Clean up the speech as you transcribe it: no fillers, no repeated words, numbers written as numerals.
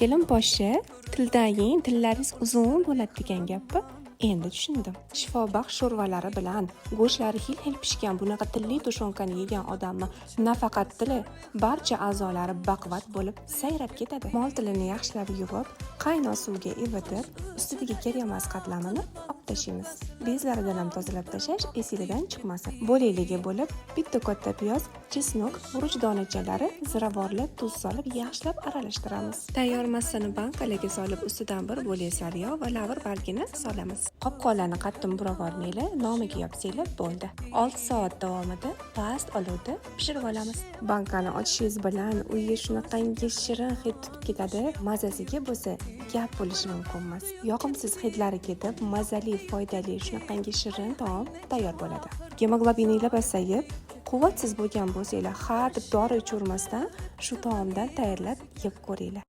Kelin poshsha, "Tildan yeng, tillaringiz uzun bo'ladi", degan gapni endi tushundim. Shifobaxsh sho'rvalari bilan go'shtlari hil-hil pishgan bunaqa tilli tushonkani yegan odamni nafaqat tili, barcha a'zolari baquvvat bo'lib sayrab ketadi. Mol tilini yaxshilab yuvib, qaynoq suvga ivitib, ustidagi kerak qatlamini olib tashlaymiz. Bezlaridan ham tozalab tashlash esinglardan chiqmasin. Bo'lakligi bo'lib, bitta katta piyoz, чеснок, guruch donachalari, ziravorli tuz solib, yaxshilab aralashtiramiz. Tayyor massani bankalarga solib, ustidan bir bo'lak sariyog' va lavr bargini solamiz. Qopqoqlarni qattiq burab olmanglar, nomiga yopsanglar bo'ldi. 6 soat davomida past olovda pishirib olamiz. Bankani ochishingiz bilan uyga shunaqangi shirin hid tutib ketadi. Mazasiga bo'lsa gap bo'lishi mumkin emas. Yoqimsiz hidlari ketib, mazali, foydali, shunaqangi shirin taom tayyor bo'ladi. Gemoglobininglar pasayib, quvvatsiz bo'lgan bo'lsanglar, ha deb dori ichavermasdan, shu taomdan tayyorlab yeb ko'ringlar.